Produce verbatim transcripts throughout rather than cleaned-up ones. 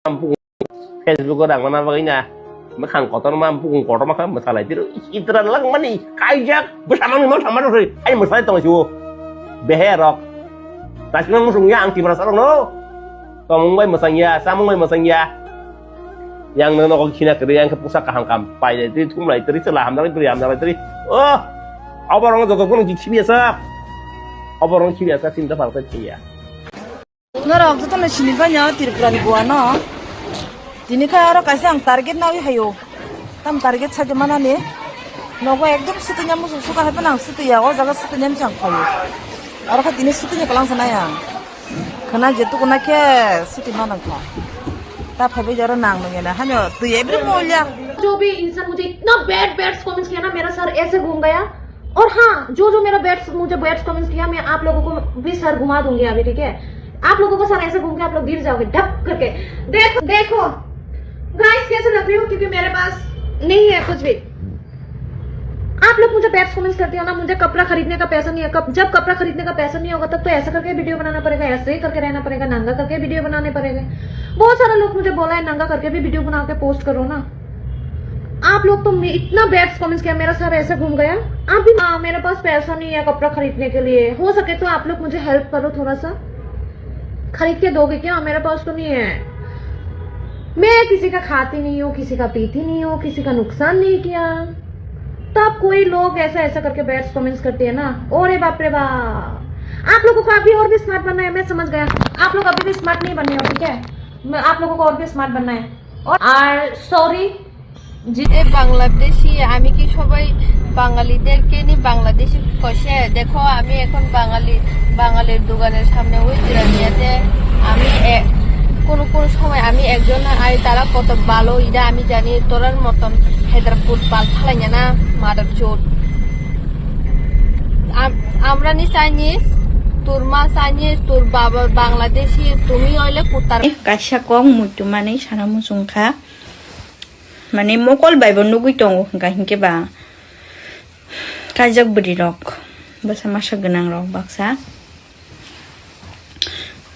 Facebook o rang mana bagwi na. Mwkhang kotor ma bukung kotor ma kha mwsalai tiro. Itra lang mani kaijak bwsa mani ma sama roi. Ai mwsalai tong siwo. Behe rok. Tasima musung ya ang tibra sarong no. Tomung bai mwsang ya, samung bai mwsang ya. Yang no nogo khina kri yang khe pusa kaham kam. Pai dai twi thum lai twi sela ham dai twi ham dai twi. Oh. Oborong joto kono jik sibiya sa. Oborong sibiya sa sinta pal khe siya. Norok jotono sini paino Tripura ni bua no. Tini khe aro kaisa ang target nawi hayo. Tam target sadi manani. Nogo ekdom sitwini musu suka hai phano ang sitwi ya, o jaga sitwini ang chang phaio. Aro kha tini sitwini kalang sanai ang. Khana je tukuna khe sitwi manang kha. Ta phaibai jaro nang nung ena hanyo twi ebri molya. जो भी इंसान मुझे इतना bad bad comments किया ना, मेरा सर ऐसे घूम गया। और हाँ, जो जो मेरा बैड, मुझे बैड कमेंट्स किया, मैं आप लोगों को भी सर घुमा दूंगी अभी, ठीक है? आप लोगों का सर ऐसे घूम के आप लोग गिर जाओगे ढप करके। देखो, देखो गाइस, कैसे लग रही हूँ, क्योंकि मेरे पास नहीं है कुछ भी। आप लोग मुझे बैड कमेंट्स करते हो ना, मुझे कपड़ा खरीदने का पैसा नहीं है। कप, जब कपड़ा खरीदने का पैसा नहीं होगा, तब तो ऐसा करके वीडियो बनाना पड़ेगा, ऐसे ही करके रहना पड़ेगा, नंगा करके वीडियो बनाने पड़ेगा। बहुत सारा लोग मुझे बोला है, नंगा करके भी वीडियो बना के पोस्ट करो ना। आप लोग तो मे-, इतना बैड कमेंट्स किया, मेरा सर ऐसे घूम गया। आप भी, हाँ, मेरे पास पैसा नहीं है कपड़ा खरीदने के लिए, हो सके तो आप लोग मुझे हेल्प करो थोड़ा सा। खरीद के दोगे क्या? मेरे पास तो नहीं है। मैं किसी का खाती नहीं हूँ, किसी का पीती नहीं हूँ, किसी का नुकसान नहीं किया। तब कोई लोग ऐसा ऐसा करके बैड कमेंट्स करते हैं ना, ओरे बाप रे बाप। आप लोगों को अभी और भी स्मार्ट बनना है, मैं समझ गया। आप लोग अभी भी स्मार्ट नहीं बने हो, ठीक है? मैं, आप लोगों को और भी स्मार्ट बनना है। और, और सॉरी। এ বাংলাদেশি, আমি কি সবাই বাঙালিদেরকে নিয়ে বাংলাদেশি কষে? দেখো, আমি এখন বাঙালি, বাঙালির দোকানের সামনে ওই জিরানিয়াতে আমি এ-, কোনো কোনো সময় আমি একজন, আরে তারা কত ভালো, এটা আমি জানি। তোরার মতন হেদারপুর বাল ফালাইয়া না, মাদার চোদ। আম-, আমরা নি চাইনিজ, তোর মা চাইনিজ, তোর বাবা বাংলাদেশি, তুমি হইলে কুত্তার। Kaisa kok muitu mani sana muchungkha. Mane mokol bai bo nugui tongo hwnkha hinkhe ba kaijak bwrwi rok, bwsa masa gwnang rok baksa.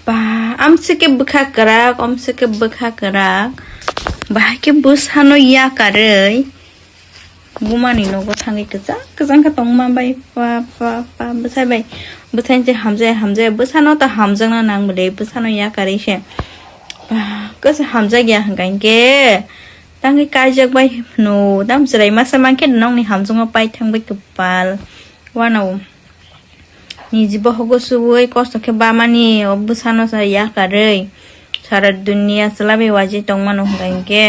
Ba, amswk khe bwkha kwrak, amswk khe bwkha kwrak, bahai khe bwsano yakarwi bumani nogo thangwi kwchang kwchang khe tongma bai pa, pa, pa, bwsai bai, bwsai je hamjaya, hamjaya, bwsano ta hamjakna nang bwle, bwsano yakarwi se. Ba, kwsa hamjakya hwnkha hinkhe. Tangwi kaijak bai hwno, tamo chwrai masa mankhe nokni hamjakma pai thangbai kwpal. Uanao niji bohogo suwui kosto khe bamani o bwsano sa yakarwi sara dunia chwlaibai waijwi tongmano hwnkha hinkhe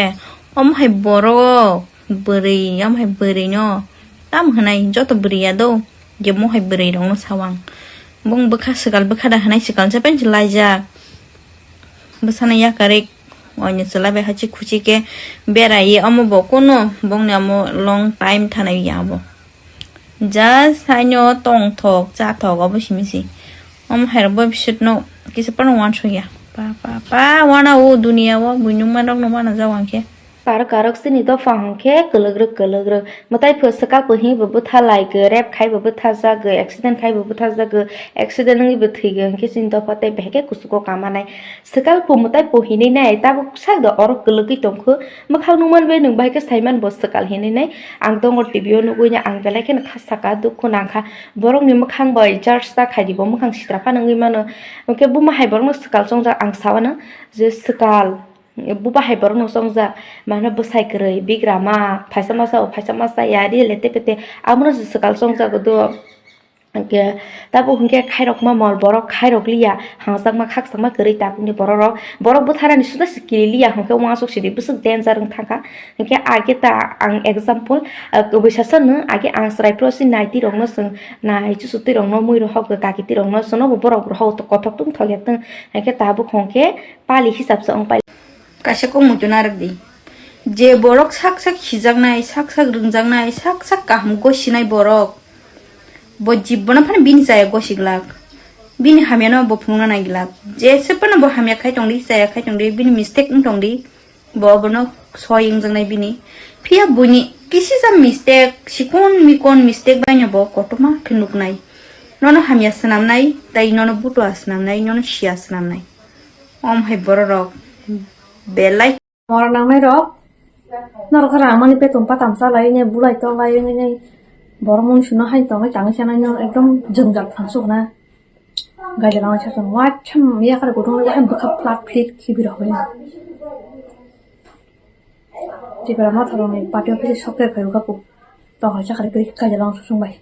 omo hai borok bwrwi, omo hai bwrwino tamo hwnai joto bwrwi ya do je mohai bwrwi rokno sawang bong bwkha swkal bwkha da hwnai swkal se pensi laijak. Bwsano yakarwi oino chwla bai hachi khuchi khe berai ye, omo bo kunu bongni omo long time thanai ya obo. Just haino tongthok chathok obo simi se. Omo hairok bo bisitno kisa phano uansukya. Pa, pa, pa, uanao dunia o buinukma rokno uanajak uankhe. Karok karok chini dopha hwnkhe kwlwgrwk kwlwgrwk. Mwtai pho swkak pho himwi bo bwtha lai gw, rape khai bo bwtha jak gw, accident khai bo bwtha jak gw, accident wngwi bo thwi gw, hwnkhe chini dopha tei bahai khe kuchugo kamanai. Swkak pho mwtai pho hinwi nai, tabuk sak da oro kwlwgwi tongkhu. Mwkhang nukman bai nwng bahai khe saiman bo swkal hinwi nai. Ang tongo T V o nugwi nai, ang belai kheno kha saka, dukhu nangkha. Borokni mwkhang bai judge ta khai di, bo mwkhang sitra phano wngwi mano. Hwnkhe buma hai borokno swkal chongjak, ang sa mano je swkal. Buba hai borokno chongjak, mano bwsai kwrwi, bigrama, phaisa masa o, phaisa masa ya, ri le tepete, abono se swkal chongjago do. Hwnkhe, tabuk hwnkhe khairokma mol borok khairok liya, hangjakma khakchangma kwrwi tabukni borok rok, borok bwtharani suda se kiri liya, hwnkhe uansuk sidi bwswk danger wng thangkha. Hwnkhe age ta ang example, ah, kubui sasa nwng age ang chwrai phuru si nai twi rokno chwng nai chusu twi rokno mui rohok kaki twi rokno chwngno bo borok rohok kothok tong thok ya tong. Hwnkhe tabuk hwnkhe pali hisab se wng pai. Kaisa kok muitu narwk di. Je borok sak sak hijaknai, sak sak rwngjaknai, sak sak kaham gosinai borok, bo jibbono phano bini chaya gosiglak, bini hamyano bo phunukna naiglak. Jese phano bo hamya khai tongdi, chaya khai tongdi, bini mistake wng tongdi, bo abono soi wngjaknai bini. Phiya buini kisisa mistake, sikon mikon mistake baino bo kotorma khe nuknai. Nono hamya swnamnai, tai nono butua swnamnai, nono siya swnamnai. Om hai bororok. Belai. Mora nangnai rok. Norok khe rang mani beton patam chalai ne bulai tolai ne borok mung sino hai tongwi tangwi sanai no ekdom jwngjal phan sukna. Gaida lama chasong wacham yakar gudung wacham bwkha plak phlik khibi rok bai. Tipra motha rok ni party office sok ter khai ukaku. Tong hai chakari kri gaida lama chasong bai.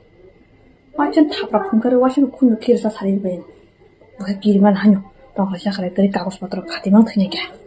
Wacham thapra phun kari wacham khunu khirsa sari bai. Bwkha kiri man hanyo. Tong hai chakari kri kagos potro khati mang thanya kya.